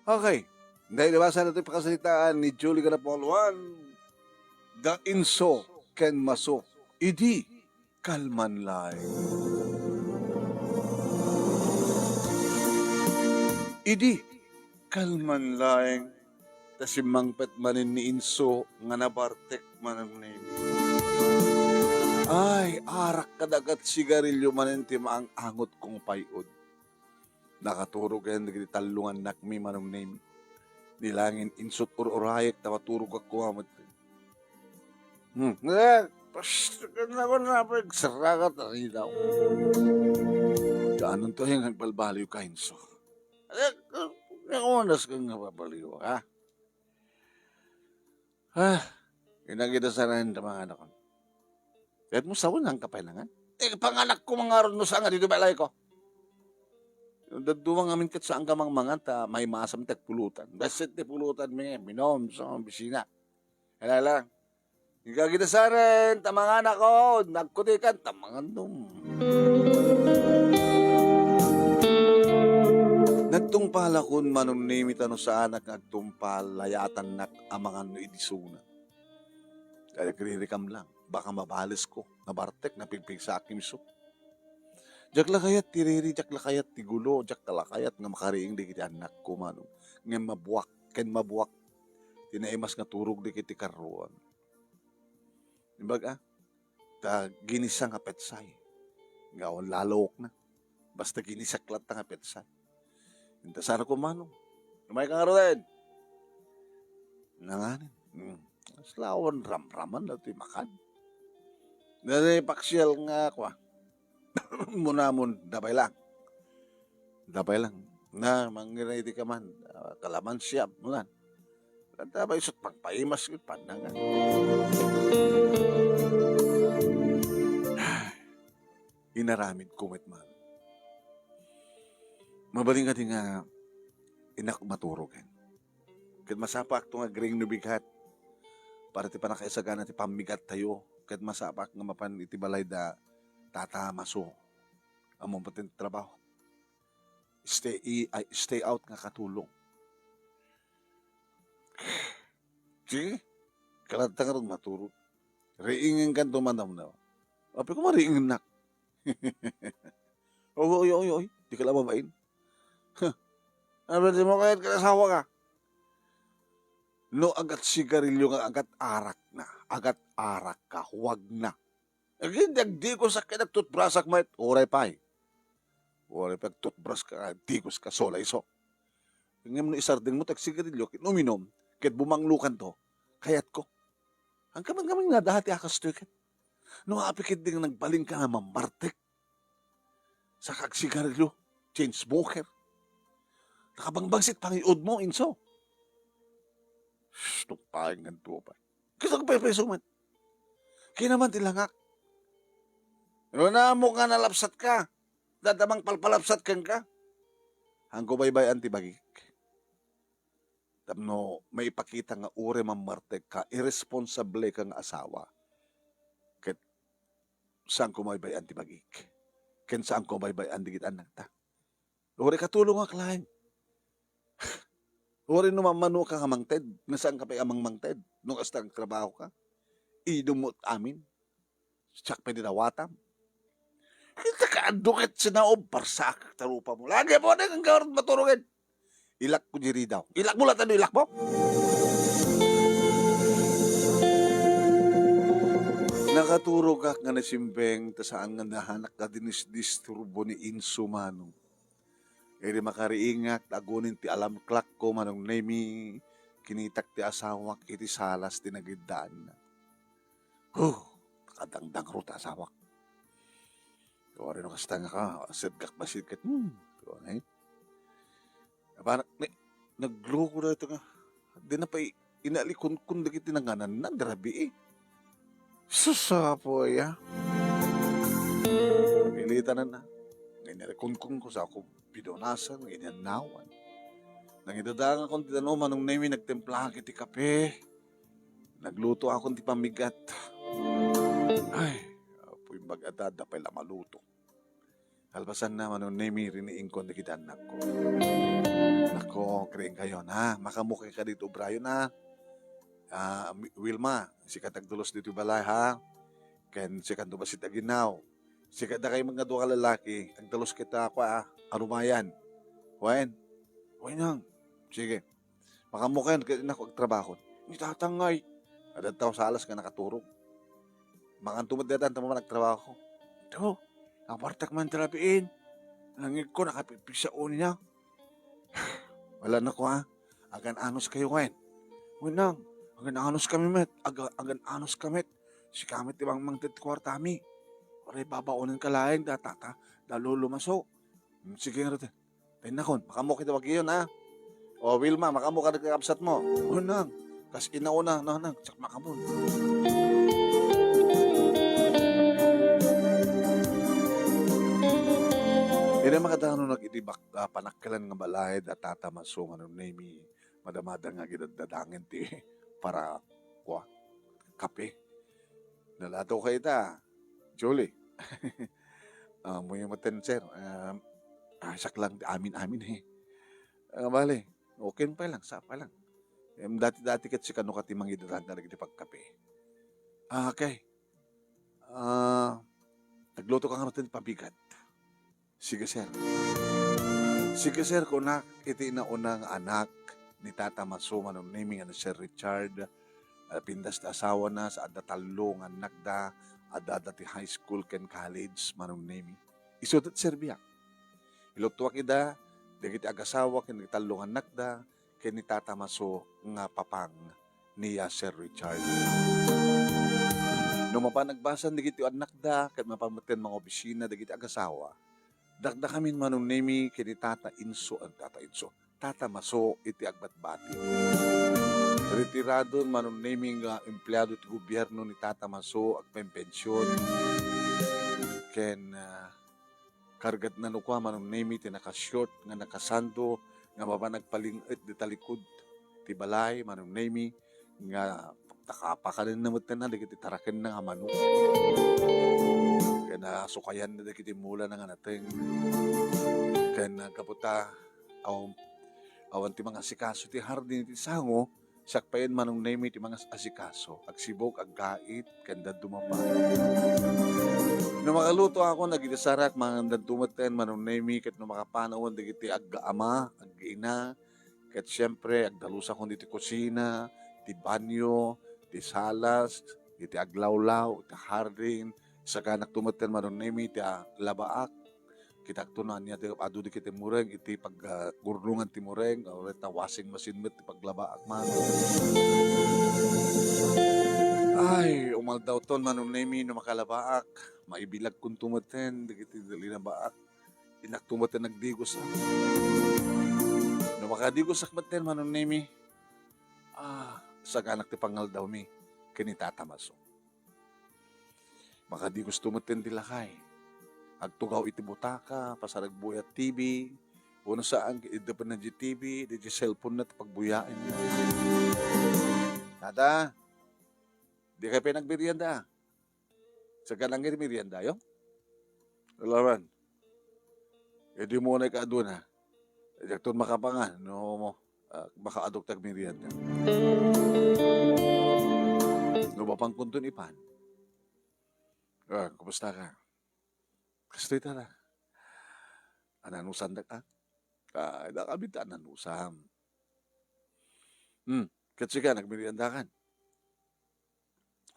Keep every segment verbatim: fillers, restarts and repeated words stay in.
Okay. Dahil nabasa nato yung pakasalitaan ni Julie Garapolwan, da inso ken maso, idi kalman laeng. Idi kalman laeng, ta simmangpet manen ni inso nga nabartek manen ni. Ay, arak kadakat sigarilyo manen ti maang-angot kong pay-od. Nakaturog ken dagiti tallo nga annakmi, Manong Nemi. Ni langin insut ur-urayek ta maturogak koma met. Hmm. Eh, pas, na, na, na, serrakat, aridaw. Diyan to yung nagbalbaliw ka, inso. Eh, eh, nakunas ka nga babaliw, ha? Ah, inagida sa rin, mga anak. Ket mo sawen, saan ka pay nangan? Eh, panganak ko mangaron no saan nga dito balay ko. Dadduma ngamin ket saan ka mangmangan, ta may masam ti agpulutan. Basit ti pulutan mi, minom, sa mga bisina. Hala lang. Inagida sa rin, ta manganak ko, nagkutikan, ta manganom. Nagtungpalakon, Manong Nemi, ta no saanak nga agtungpal, layatannak a mangan no idi suna. Agririkam lang, baka mabales ko, nabartek, napigpigsaak ni miso. Diak la kayat ti riri, diak la kayat ti gulo, diak la kayat nga makariing dagiti annakko, Manong. Ngem mabuak, ken mabuak ti naimas nga turog dagiti karruan. Imbag, ah, ta ginisa nga petsay. Nga awan lalawokna. Basta ginisak latta nga petsay. Inta sara ko, Manong. Umay ka nga ruden. Nanganin. Hmm. Aslawan ramraman na ti makan. Dati paksial nga kwa. Munamon, dabay lang. Dabay lang. Na, mangiray di ka man. Ah, kalamansiya, munan. Kanta ba isut pagpaimas ket panangan? Inaramid ko met man. Mabalin nga di nga inak maturog, eh. Ket masapaakto nga agriing no bigat para ti pannakaisagana ti pammigattayo, ket masapaak nga mapan iti balay da tata maso. Ammom pati ti trabaho. Stay i-, ay, stay out nga katulong. Sige, kalanta nga ron maturog. Riingen kan tumanam na. Apay ko mariingennak. Oy, oy, oy, oy, di ka la babain. Huh. Ano ba, di mo kayat ka asawa ka? No agat sigarilyo nga agat arak na, agat arak ka, huwag na. Agin, di agdikosak ket agtutbrasak met, uray pay. Uray pay agtutbras ka, agdikos ka, sola iso. Ngem no isardeng mo ti agsigarilyo, ket uminom, ket bumanglo kanto, kayat ko. Ang kaman kami nga dati a kastoy ket. No apay ket di nga nagbalin ka nga mammartek. Sa kagsigarilyo, chain smoker. Nakabangbangsit pangiod mo, inso. Shh, tungpaen nga duwa pa. Ket agpaypayso met. Kinaman ti langak. Runa mo nga nalapsat ka. Dadamang palpalapsat ken ka. Anggo baybay-an ti bagik. Tapno maipakita nga uray mammartek ka, irresponsable ka nga asawa. Ket saan ko mabaybay-an ti bagik. Ken saan ko mabaybay-an dagiti annakta. Uray katulongak laeng. Uray no mammano ka nga mangted, nga saan ka pay a mangmangted, no kasta nga trabaho ka. Idum mo amin. Siak pay dinawatam. Kita ka adu ket sinaob, parsaak ta rupa mo. Lagi mo na kang gawar maturugen. Ilak ko diri daw. Ilak mo latta, ilak mo. Nakaturogak nga nasimbeng, ta saan nga nahanak ka dinisdisturbo ni Inso Manong. Idi makariingak, ta agunin ti alarm clock ko, Manong Nemi, kinitak ti asawak iti salas ti nagiddaanna. Huh, nakadangdangro ti asawak. Kawari no kasta nga ka, sedgak bassit ket, hmm, kawari. Para, ni, nagloko na ito nga. Di na pay inalikunkun dagiti nangananna, grabe eh. Sus, apo, ya. Pilitan na na. Inalikunkun ko sa ako pidonasan, inannawan. Nangidadangakon ti danum, Manong Nemi, nagtimplaak iti kape. Naglutoakon ti pamigat. Ay, apo, imbag-adada pay la maluto. Kalpasanna, Manong Nemi, riniingkon dagiti annakko. Nako, kreng kayo na. Makamuki ka dito, Brian, ha? Ah, Mi-, Wilma, sika ti agdalos dito balay, ha? Ken sika ti bassit a ginaw. Sika dakay nga dua ka lalaki, agdalos kita, kua, a, arumayan. Wen? Wen nang. Sige. Makamuki ka, ket inako agtrabaho. Ni tatangay. Adda tao salas nga nakaturog. Makanto met dayta, anta man agtrabaho. Ito, apartak man talapiin. Langit ko, nakapipigsa uni na. Wala na ko, ha? Agan-anos kayo, wen? Wenang, agan-anos kami met. Aga-, agan-anos kami met. Sika met ti mangmangted ti kuartami. Uray babaonen ka laeng da tata, da lolo Maso. Hmm, sige nga rute. Ay, nakon, makaammo kita bagiyon, ha? O, Wilma, makaammo ka nagkakabsat mo. Wenang, kas inauna, nanang, siak makaammo. Ida makadano nag-, iti bak-, ah, panakkelan nga balay da Tata Maso, Manong Nemi, madamada nga gidaddadangen ti para, kua, kape. Nalataw ka ita, Julie. Ah, muyo maten, sir. Ah, ah, siak lang ti amin-amin, eh. Ah, bale, okay pa lang, sapa lang. Em, dati-dati ket sikano ka ti mangidadan kadagiti pagkape. Ah, okay. Ah, nagluto ka nga ti pabigat. Sige, sir. Sige, sir, kunak iti nauna nga anak ni Tata Maso, Manong Nemi, nga ni Sir Richard. Ah, pindas ti asawana, sa adda tallo nga annakda, adda, adda ti high school ken college, Manong Nemi. Isu ti serbiak. Iluttuak ida, dagiti agasawa ken dagiti tallo nga annakda, ken ni Tata Maso nga papang ni, ah, Sir Richard. No mapan agbasol dagiti annakda, ket mapan metten mangobisina dagiti agasawa, dakdakamin, Manong Nemi, ken ni Tata Inso, ah, Tata Inso, Tata Maso iti agbatbati. Retiradon, Manong Nemi, nga empleado ti gobierno ni Tata Maso, agpenpension. Ken, ah, kargatna no kua, Manong Nemi, ti naka-short nga nakasando nga mapan agpaling-et dita likud ti balay, Manong Nemi, nga nakapakanenna metten dagiti tarakenna nga manok. Ken nasukayanna dagiti mulana nga nateng. Ken, ah, gapu ta, aw-, awan ti mangasikaso ti hardin iti sango, siak payen, Manong Nemi, ti mangas-asikaso, agsibug, aggait, ken dadduma pay. No makaluto ako, nagidasarak, mangan dadduma metten, Manong Nemi, ket no makapanawan dagiti aggaama, aggaina, ket siempre, agdalusakon iti kusina, ti banyo, ti salas, iti aglawlaw, iti hardin, saganak to metten, Manong Nemi, iti, ah, labaak. Kitakto no ania ti adu dagiti mureng iti pag-, ah, gurnongan ti mureng, uray ta washing machine met ti paglabaak man. Ay, umaldawton, Manong Nemi, no makalabaak, maibilagkonto metten dagiti linabaak. Inakto metten nagdigosak. No makadigosak metten, Manong Nemi, ah, saganak ti pangaldawmi ken ni Tata Maso. Makadigos to metten ti lakay. Agtugaw iti butaka, pasar agbuyat T V, wenno saan, iddepenna diay T V, diay cellphone na ti pagbuyaenna. Tata, dikay pay nagmerienda, ah. Saganak ti meriendayo? Alaman. Idinto unay ka aduna. Diakton makapangan no, ah, makaadok ti agmerienda. No mapankonton ipan. Ah, kumusta ka? Kastoy ta la. Ananusandak, ah? Ay, dakami ta ananusam. Hmm, ket sika, nagmeriendakan?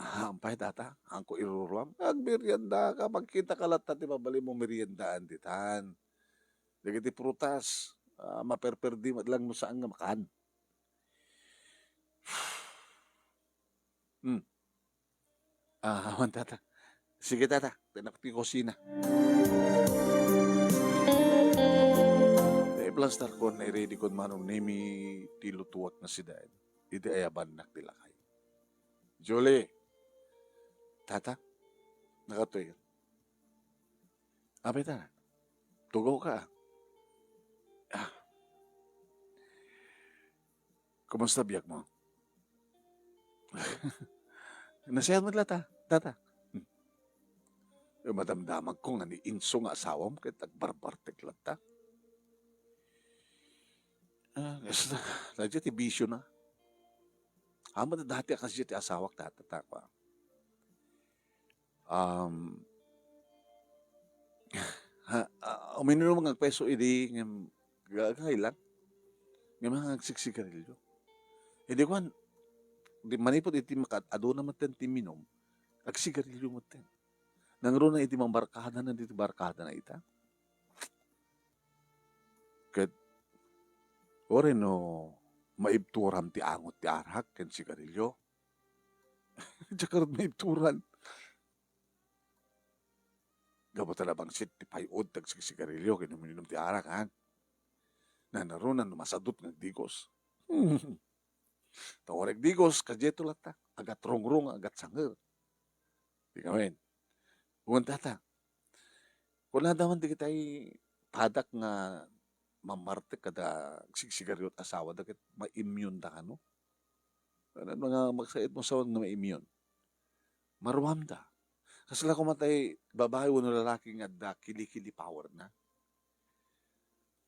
Ah, apay, tata, haanko iruruam. Agmeriendaka, magkitaka latta ti mabalinmo meriendaan ditan. Dagiti prutas, ah, maperperdi met lang no saan nga makan. Hmm. Ah, awan, tata. Sige, tata. Tinak ti kusina. Naiplastarkon, nairedikon, Manong Nemi, ti lutuak nga siden. Idi ayabannak ti lakay. Julie. Tata. Nakatoy. Apay ta. Tugaw ka, ah. Ah. Kumusta biag mo? Nasayaat met latta, tata. Hmm. Eh, madamdamag ko nga ni Inso nga asawam ket agbarbartek latta. Ah, kas-, daytoy ti bisiona. Ammom dayta a kasdiay ti asawak, tata, ta kua. Um, ha, ah, uminom nga agpeso idi ngem ga-, agkailang. Ngem agsigsigarilio. Idi kuan, di, manipud iti makaad-aduna metten ti minum, agsigarilio metten. Nangruna iti mambarkadana, ditoy barkadana ita. Ket, uray no maibturam ti angot ti arak ken sigarilio. Diak ngarud maibturan. Gapu ta nabangsit ti pay-od ti agsigsigarilio ken uminom ti arak, han? Nangruna no masadut nga agdigos. Ta uray agdigos, kasdiay latta. Agatrungrung, agatsangir. Di ngamin. Wen, tata, kunada man dagiti padak nga mammartek kada agsigsigarilio ti asawada ket ma-immune da kano? Wen, mga maksaitmo sawen nga ma-immune. Maruamda. Kasla koma tay babai wenno lalaki nga adda kilikili powerna.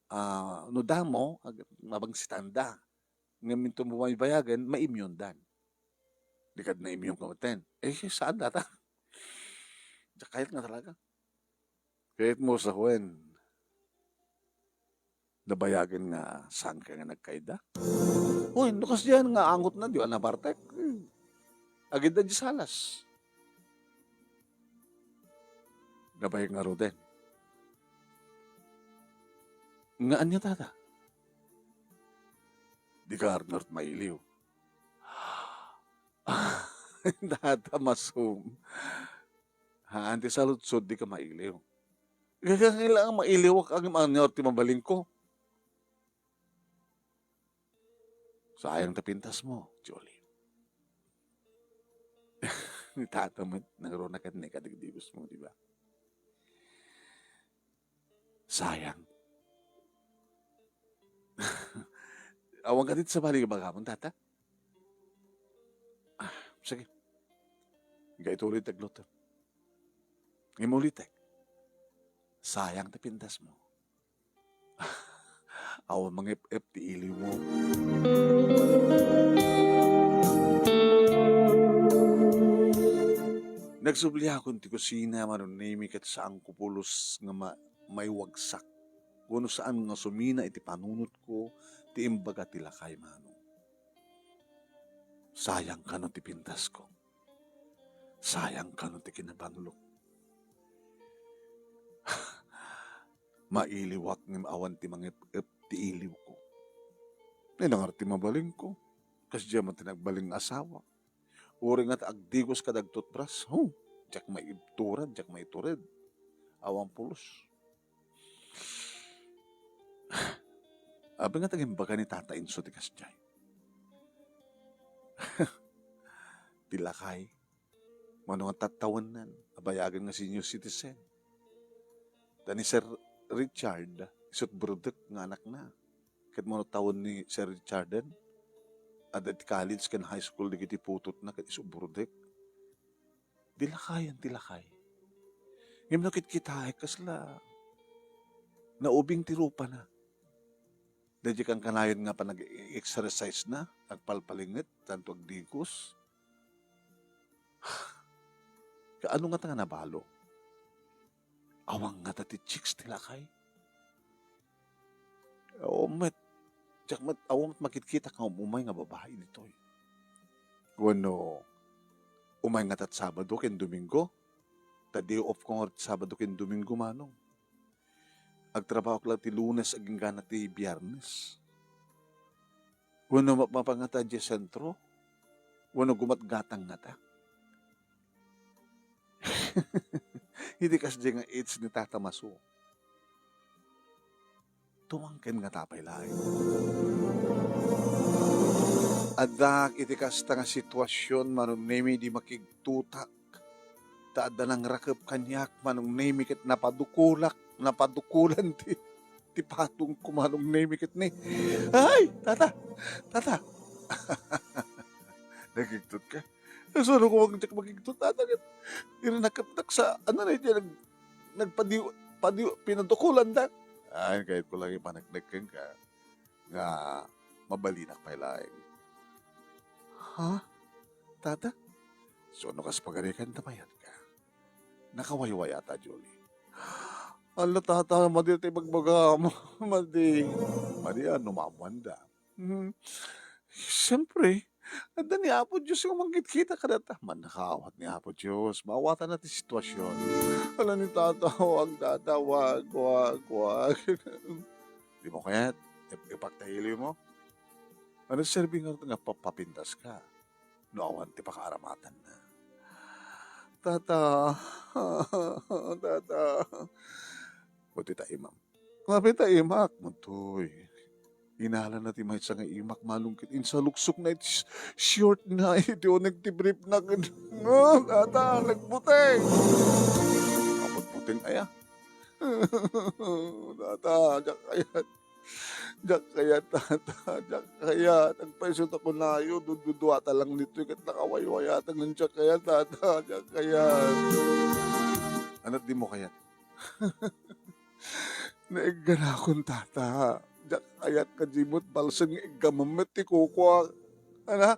Ah, no damo, ag-, mabangsitanda. Ngem inton bumaybayagen, ma-immune dan. Di kad na-immune ka metten. Eh, saan data? Diak kayat nga talaga. Kayatmo sa wen, nabayagen nga sangka nga nagkayda? Uy, no kasdiay nga angotna, di ba nabartek? Hmm. Agidda di salas. Nabayag ngaruden. Nga ania, tata? Di ka ngarud mailiw. Tata, masum. Haan ti saludsod, di ka mailiw. Kailangan mailiwak, agim ania ti mabalinko. Sayang ta pintasmo, Jolie. Ni tata met, nangruna ket ni kadigdigosmo, di ba? Sayang. Awan ka dito sa bali nga bagamon, tata? Ah, sige. Gaito ulit agluto. Ngem ulitek. Sayang ti pintasmo. Awan mangep-ep ti iliwmo. Nagsubliakon ti kusina, Manong Nemi, ket saanko pulos nga ma-, maiwagsak. Wenno saan nga sumina iti panunotko ti imbaga ti lakay, Manong. Sayang kano ti pintasko. Sayang kano ti kinabanglok. Mailiwak ngem awan ti mangep-ep ti iliwko. Nailangar ti mabalinko. Kasdiay met ti nagbalin nga asawa. Uray nga ta agdigos kada agtutbras. Huh, diak maibturan, diak maitured. Awan pulos. Apay nga ta agimbaga ni Tata Inso ti kasdiay? Ti lakay, mano nga tattawennan, abayagen nga senior citizen. Ta ni Sir Richard, isut' Burudek nga anakna. Ket mano tawen ni Sir Richarden, adda ti college ken high school dagiti putotna ket isut' Burudek. Di lakayen ti lakay. Ngem no kitkitaek, kasla naubing ti rupana. Daydi kankanayon nga panag-exercise na, agpalpalinget, tanto agdigos. Kaano ngata nga nabalo? Awan ngata ti chicks ti lakay? Awan met. Diak met, awan met makitkitak nga um-umay nga babai ditoy. Wenno, umay ngata ti Sabado ken Domingo? Ta day off ko ngarud ti Sabado ken Domingo, Manong. Agtrabahoak la ti Lunes agingga ti Biernes. Wenno mapmapa ngata idiay sentro? Wenno gumatgatang ngata? Iti kasdiay nga age ni Tata Maso, tumangken ngata pay laeng. Addaak iti kasta nga situasion, Manong Nemi, di makigtutak. Ta adda nangrakep kaniak, Manong Nemi, ket napadukolak, napadukolan ti, ti patongko, Manong Nemi, ket ni, ay, tata, tata. Nakigtot ka? Saan ko mang diak makigtot, tata, ket diri nakepnak sa, ano na, iti nag-, nagpadiw-, padiw-, pinadukolan da. Ay, kayatko lang ipaneknek kenka. nga mabalinak pay laeng. Ha? Tata? So, no kas pagarikan, ta mayat ka. Nakawaywayata, Julie. Ala, tata, madi ti ibagbagam. Madi. Madi, ano, maammuanda. Hmm. Siyempre, adda ni Apo Diyos nga mangkitkita kadata. Mannakaawat ni Apo Diyos. Maawatanna ti sitwasyon. Ala ni tata, wag, tata, wag, wag, wag. Dimo kayat, ip-, ipagta iliwmo? Ano serbi nga, nga papapintas ka? No awan ti pakaaramatanna. Tata, tata. Buti ta imam. Lapit ta imak, Montoy. Inalana ti maysa nga imak, Manong, ket insaluksokna iti sh-, shortna iti uneg ti briefna ket, ah, tata, nagbuteng. Apot buteng aya? Tata, diak kayat. Diak kayat, tata, diak kayat. Agpayso ta kunayo, dududuata lang ditoy ket nakawaywayatan, diak kayat, tata, diak kayat. Ania ti dimo kayat? Naigganakon, tata. Diak kayat kadi met balsen nga iggamem met ti kukuak. Ania?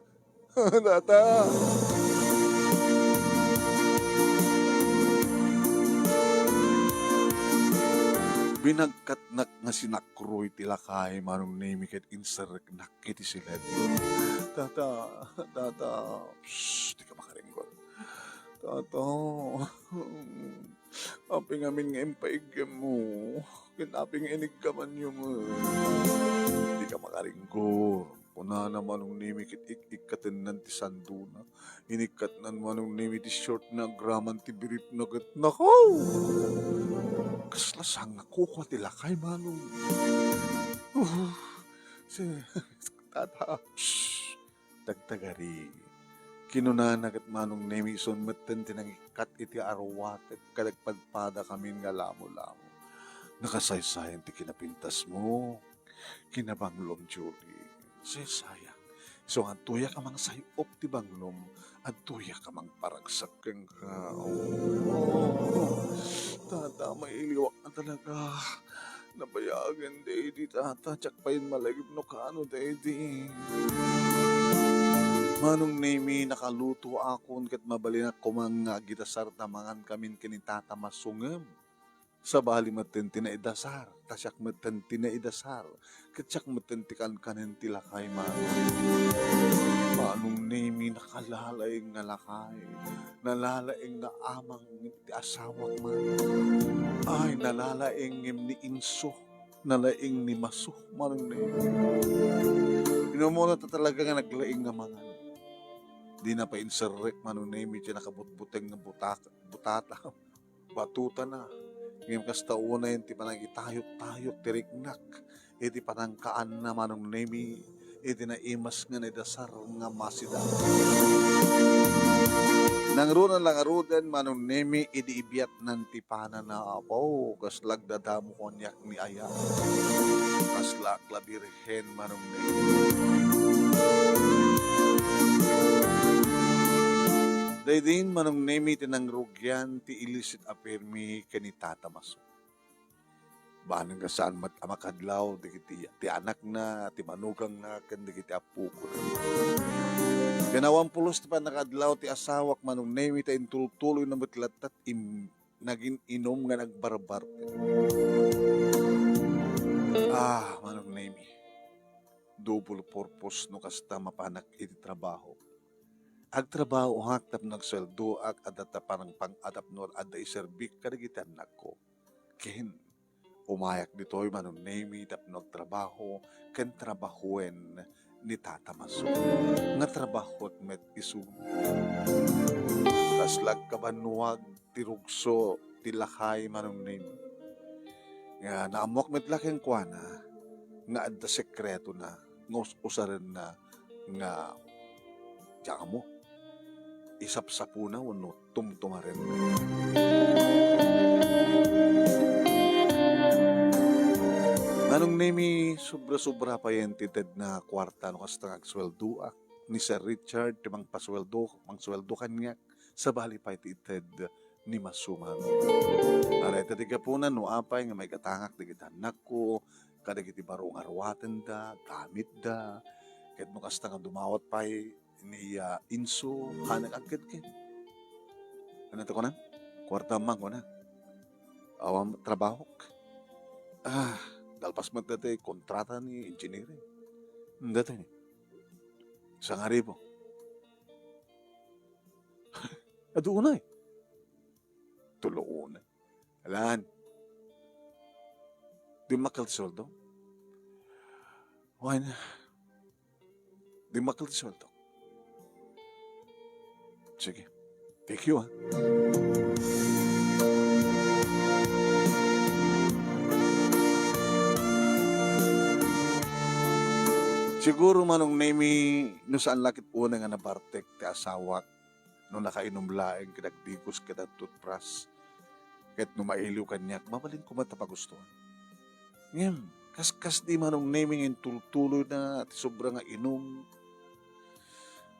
Tata. Binagkatnak nga sinakroy ti lakay, Manong Nemi, ket inserreknak iti siled. Tata, tata, psst, dika makaringgor. Tata, apay ngamin nga impaiggem mo? Ket apay nga iniggamanyo met? Dika makaringgor. Kunana, Manong Nemi, ket ik-ikkatennan ti sandona. Inikkatnan, Manong Nemi, ti shortna agraman ti briefna ket, nakaw! Kasla sangakukua ti lakay, Manong. Uh, si, tata, psst. Tagtagari. Kinunana ket, Manong Nemi, isun metten ti nangikkat iti aruatek ket agpadpadakamin nga lamolamo. Nakasaysayan ti kinapintasmo, kinabanglom, Julie. Saysayang. Isu nga adtoyak a mangsay-op ti banglom, adtoyak a mangparagsak kenka. Oh, tata, mailiwak na talaga. Nabayagen daydi, tata, diak pay malagip no kaano daydi. Manong Nemi, nakalutoakon ket mabalinak koma nga agidasar ta mangankamin ken ni Tata Maso ngem sabali metten ti naidasar, ta siak metten ti naidasar, ket siak metten ti kankanen ti lakay, Manong. Manong Nemi, nakalalaeng nga lakay, nalalaeng nga amang ti asawak, Manong. Ay, nalalaeng ngem ni inso, nalaeng ni maso, Manong Nemi. Inumuna ta talaga nga naglaeng nga mangan. Dina pay inserrek, Manong Nemi, ti nakabutbuteng nga butak-, butata. Batutana. Ngem kasta unay ti panangitayok-tayok ti riknak iti panangkaanna, Manong Nemi, iti naimas nga naidasar nga masida. Nangruna la ngaruden, Manong Nemi, idi ibiatnan ti panana, apo, kasla agdadamo kaniak ni aya. Kasla ak la birhen, Manong Nemi. Daydin, Manong Nemi, ti nangrugian ti ilisit a permi ken ni Tata Maso. Banag nga saan met a makadlaw dagiti ti anakna, ti manugangna, ken dagiti appokona. Ken awan pulos ti pannakadlaw ti asawak, Manong Nemi, ta intultuloyna met latta ti im-, nagin-inum nga nagbarbarteng. Ah, Manong Nemi, double purpose no kasta mapanak iti trabaho. Agtrabahoak tapno agsueldoak, adda ta parang pang-adap no adda iserbik kadagiti annakko. Ken umayak ditoy, Manong Nemi, tapno agtrabaho ken trabahoen ni Tata Maso nga trabahoek met isu. Kasla agkabannuag ti rugso ti lakay, Manong Nemi, nga naammoak met la kenkuana nga adda sekretona nga us-usarenna nga, diak ammo, isapsapona wenno tumtumaren. Manong Nemi, sobra-sobra payen ti tedna a kuarta no kasta nga agsueldoak. Ni Sir Richard ti mangpasueldo, mangsueldo kaniak, sabali pay ti ited ni Maso, Manong. Arayta ti gapuna no apay nga maigatangak dagiti annakko, kadagiti baro nga aruatenda, gamitda, ket no kasta nga dumawat pay ni, ah, Inso, haanna agkedked. Ania ti kunam? Kuartam man, kuna. Awan trabahok. Ah, dalpas met daytoy kontrata ni engineering. Daytoy ni. Sangaribu. Adu unay. Tulo unay. Alan. Dimmakkel ti sueldo? Wen, dimmakkel ti sueldo. Sige. Thank you, ah. Siguro, Manong Nemi, no saan la ket unay nga nabartek ti asawak, no nakainum laeng ket agdigos ket agtutbras, ket no mailiw kaniak, mabalin koma ta pagustoan. Ngem, kas, kas di Manong Nemi nga intultuloyna ti sobra nga inum.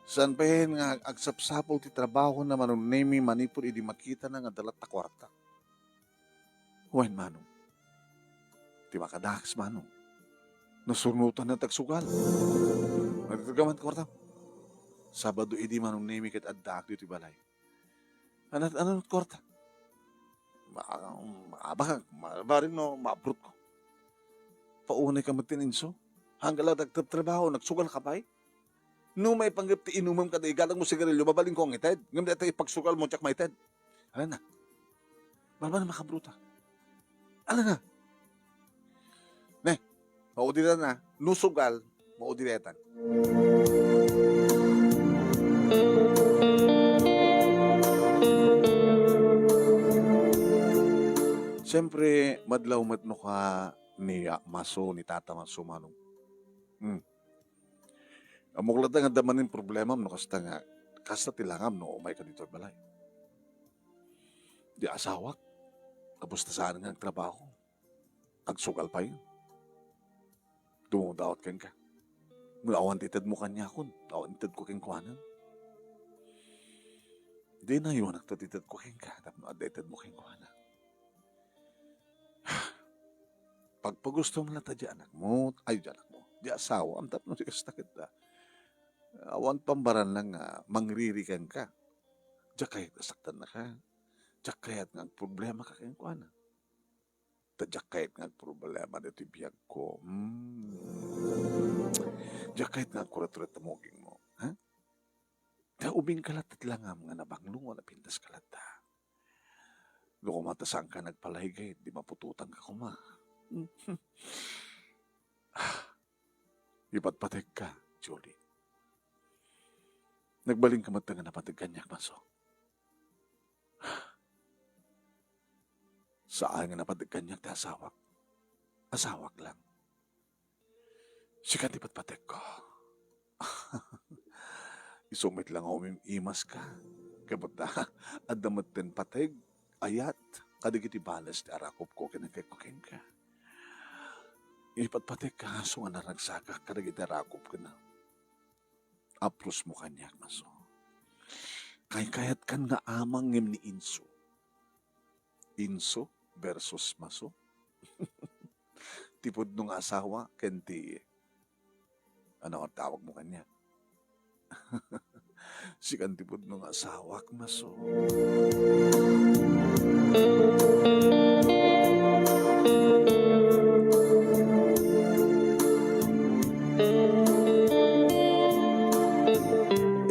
Saan pay nga agsapsapul ti trabahona, Manong Nemi, manipud idi makitana nga dalat ta kuarta. Wen, Manong. Ti makadakes, Manong. Nasurnotanna ti agsugal. Nagdagdaman ti kuarta. Sabado idi, Manong Nemi, ket addaak ditoy balay. Ano, ano ti kuarta? Ma-, maabak, mabaring no, maabrotko. Paunay ka met ti Inso. Hanggang la nagtatrabaho, nagsugal ka pay. No maipanggep ti inumem kada igadangmo sigarilyo, mabalinko nga ited. Ngem dayta ipagsugalmo, diak maited. Alana. Balbal makabruta. Alana. Ne, mauditan na. No sugal, mauditan. Siyempre, madlaw met no ka ni, ah, Maso, ni Tata Maso, Manong. Hmm. Ammok latta nga adda manen problemam no kasta nga, kasta ti langam no umayka ditoy balay. Di asawak, kabus ta saan nga agtrabaho. Agsugal pay. Dumawdawat kenka. Nga awan ti itedmo kaniakon, awan itedko kenkuana. Di nayonak ta ti itedko kenka, tapno adda itedmo kenkuana. Pagpagustom latta di anakmo, ay, di anakmo, di asawam, tapno di kasta ket, ah, awan pambaranna nga mangriri kenka. Diak kayat a saktannaka. Diak kayat nga agproblemaka kenkuana. Ta diak kayat nga agproblema ditoy biagko. Hmm. Diak kayat nga agkurat-kurat ta mugingmo. Ha? Ta ubingka latta ti langam nga nabanglong o napintaska latta. No koma ta saanka nagpalaygayad, di maputotanka koma. Ipatpategka, Julie. Nagbalinka met nga napateg kaniak, Maso. Saan nga napateg kaniak ti asawak. Asawak lang. Sika ti patpategko. Isu met la nga umim-imaska. Ket adda metten pateg, ayat, kadagiti bales ti arakupko ken agkekko kenka. Ipatpategka, Maso, nga naragsakak kadagiti arakupkon. Aprosmo kaniak, Maso. Kaykayatkan nga amang ngem ni Inso. Inso versus Maso. Ti pudno nga asawa ken ti, ano nga tawagmo kaniak? Sikan ti pudno nga asawak, Maso.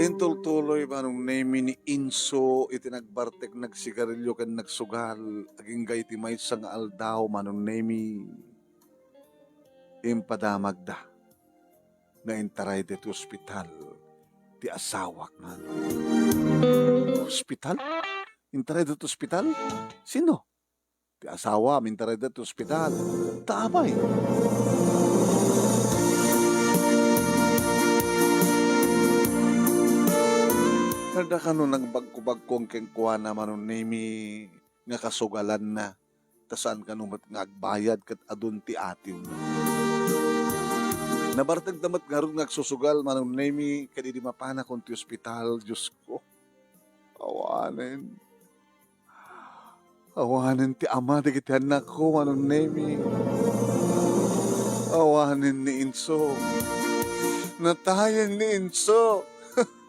Intultuloy, Manong Nemi, ni Inso iti nagbartek, nagsigarilyo ken nagsugal. Agingga iti maysa nga aldaw, Manong Nemi, impadamagda nga intarayda iti ospital ti asawak, Manong. Ospital? Intarayda iti ospital? Sino? Ti asawam, intarayda iti ospital. Ta apay? Adda kano nagbagkubagkuan kenkuana, Manong Nemi, nga kasugalanna, ta saan kano met nga agbayad ket adun ti atiwna. Nabartegda met ngarud nga agsusugal, Manong Nemi, ket idi mapanakon ti ospital, Diosko, awanen. Awanen ti ama dagiti annakko, Manong Nemi. Awanen ni Inso. Natayen ni Inso.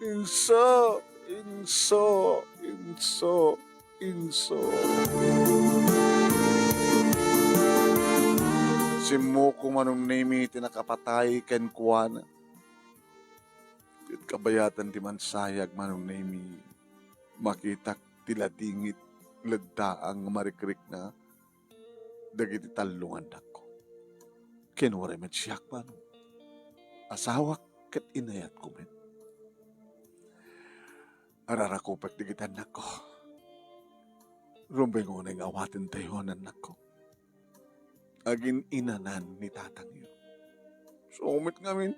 Inso, Inso, Inso, Inso. Simmoko Manong Nemi ti nakapatay kenkuana. Ket kabayatan ti mansayag, Manong Nemi, makitak ti ladingit, leddaang nga marikrikna dagiti tallo nga annakko. Ken uray met siak, Manong, asawak ket inayatko met. Ararakupek dagiti annakko. Rumbeng unay nga awatentayo, annakko. Agin-inanan ni tatangyo. Sumit ngamin.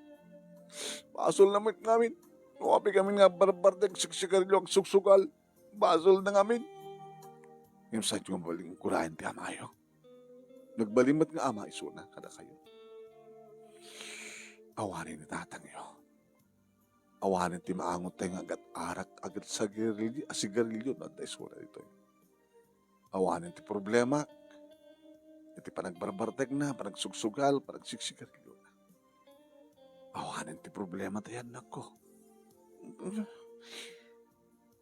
Basolna met ngamin. No apay ngamin nga barbartek, siksigarilio, agsugsugal. Basolna ngamin. Ngem saanyo nga mabalin kuraen ti amayo. Nagbalin met nga ama isuna kadakayo. Awanen ni tatangyo. Awanen ti maangottayo nga agat-arak, agat-, sigarilio, a sigarilio no adda isuna ditoy. Awanen ti problema iti panagbarbartekna, panagsugsugal, panagsiksigariliona. Awanen ti problema ti annakko.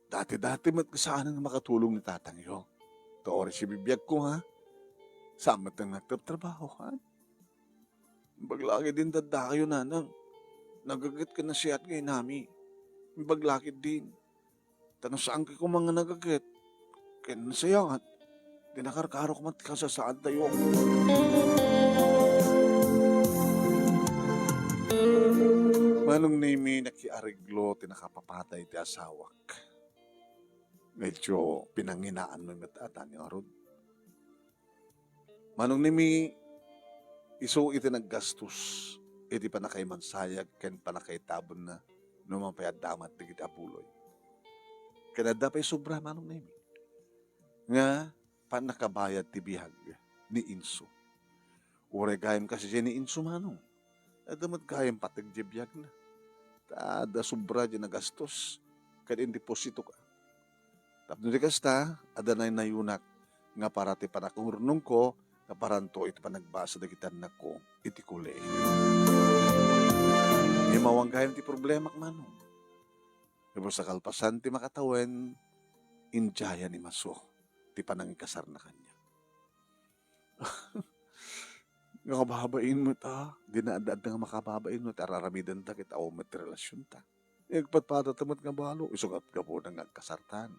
Dati-dati met nga saanen nga makatulong ni tatangyo. Ta uray sibibiagko, ha? Saan met nga nagtrabtrabaho, ha? Imbag la ketdin ti addakayo, nanang. Nagaget ken nasiat nga inami. Imbag la ketdin. Ta no saankayo koma nga nagaget ken nasayaat, di nakarkaro koma ti kasasaadtayo. Manong Nemi, nakiareglo ti nakapapatay ti asawak. Medyo pinanginaanmo met ata ni ngarud. Manong Nemi, isu iti naggastos iti pannakaimansayag ken pannakaitabonna no mapay adda met dagiti apuloy. Ken adda pay sobra, Manong Nemi, nga pannakabayad ti biag ni Inso. Uray gayam kasi diay ni Inso, Manong, adda met gayam pateg diay biagna. Ta adda sobra diay nagastos ket indepositoka. Tapno di kasta, adda naynayonak nga para ti pannakangurnongko, naparanto iti panagbasa dagiti annakko iti kolehiyo. Ngem awan gayam ti problemak, Manong. Imbag sa kalpasan ti makatawen, indiayan ni Maso ti panangikasarna kaniak. Nga kababain met, a, dina adda-adda nga makababain met, ar-aramidenta ket awan met ti relasionta. Agpadpadata met nga balo, isu nga gapuna nga agkasartan.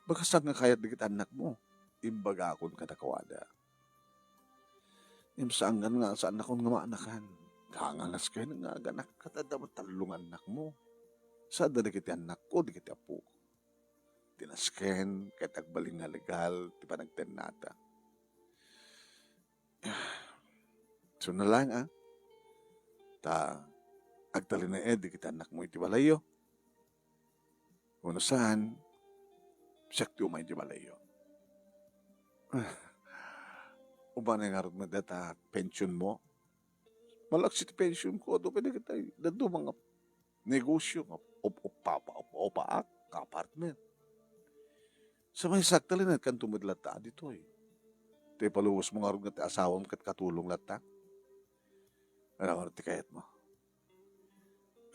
Bagasnak nga kayat dagiti annakmo, imbagakon kadakuada. Ngem saangan nga saannakon nga maanakan. Danganas ken nga aganak ket adda met tallo nga annakmo. Sa adda dagiti annakko, dagiti apok. Ti nasken ket agbalin nga legal ti panagtennata. Suna laeng, a. Ta agtalinaed dagiti annakmo iti balayyo. Wenno saan, siak ti umay iti balayyo. Umanay ngarud met dayta pensionmo. Malaksid ti pensionko, adu pay dagiti dadduma nga negosio nga up-, up-, upa-, upa-, upaak nga apartment. Sa maysa, agtalinedkanto met latta ditoy. Ta ipalubosmo ngarud nga ti asawam ket katulong latta. Ania ngarud ti kayatmo?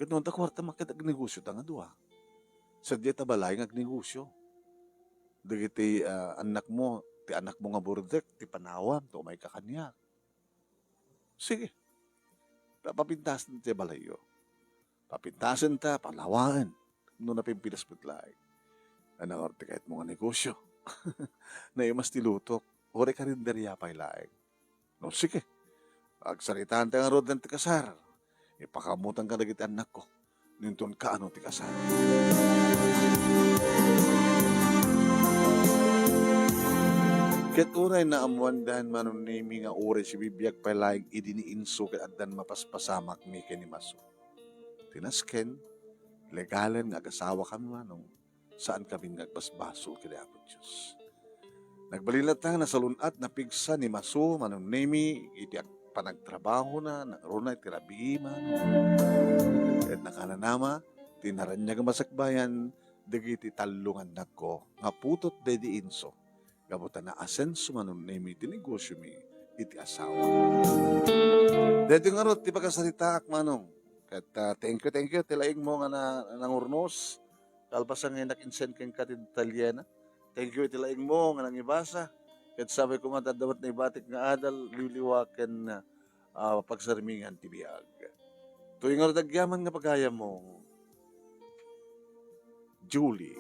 Ket no adda kuarta, ket agnegosiotan a dua. Sadiay ta balay nga agnegosio. Dagiti, a, annakmo, ti anakmo nga burdek, ti panawam, ta umayka kaniak. Sige. Ta papintasen ti balayyo. Papintasenta, palawaen. No napimpinas met laeng. Ania ngarud ti kayatmo nga negosio? Naimas ti lutok. Uray karinderia pay laeng. No, sige. Agsaritaanta ngarud ti kasar. Ipakaammotan kadagiti annakko. Inton kaano ti kasar. Ket uray naammoandan, Manong Nemi, nga uray sibibiag pay laeng idi ni Inso ket addan mapaspasamak mi ken ni Maso. Ti nasken, legalen nga agasawakami, Manong. Saankami nga agbasbasol ken ni Apo Dios. Nagbalin latta nga nasalun-at, napigsa ni Maso, Manong Nemi, iti ag-, panagtrabahona, nangruna iti rabii, Manong. Ket nakanana met ti naraniag a masakbayan dagiti tallo nga annakko nga putot daydi Inso. Gapu ta naasenso, Manong Nemi, ti negosiomi iti asawa. Daytoy ngarud ti pakasaritaak, Manong. Ket, ah, thank you, thank you ti laingmo nga na-, nangurnos. Kalpasan nga innak-insend kenka ti detalyena. Thank you iti laingmo nga nangibasa. Ket sapay koma ta adda met naibatik nga adal, liwliwa ken, ah, pagsarmingan ti biag. Toy ngarud agyaman nga pagayammo, Julie.